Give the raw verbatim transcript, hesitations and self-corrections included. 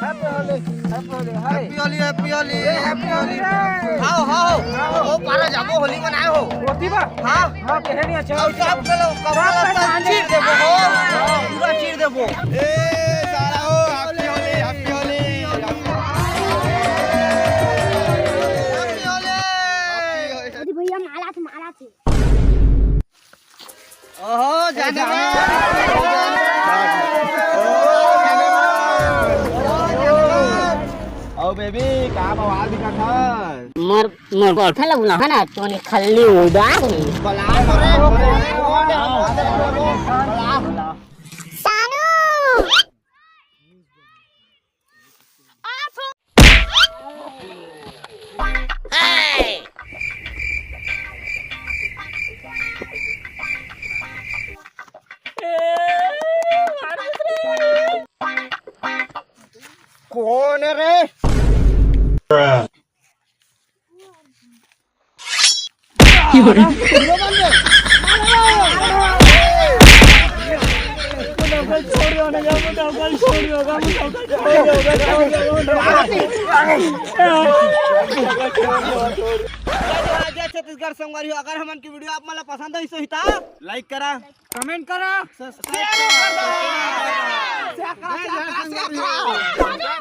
Happy Holi, Happy Holi, hi। Happy Holi, Happy Holi, ए, Happy Holi। Holi। हाव, हाव। हाव। ओ पारा जाबो, होली मनाए हो। होती बा? हाँ। हाँ, कहे नहीं अच्छा। अब कब चलो, कब चलो, सब चीर देबो हो। पूरा चीर देबो। ए, सारा हो, Happy Holi, Happy Holi। Happy Holi। अरे भैया, माला से, माला से। ओहो, जाने। ओ बेबी, का बवाल दिखत हस? मोर, मोर girlfriend ला बुलाहा ना, तो ने खल्ली उड़ा दे। बला रे। सानू। कोन रे? जय छत्तीसगढ़ संगवारी हो, अगर हमन की video आप मन ला पसंद आइस होही त like करा, comment करा, subscribe करा।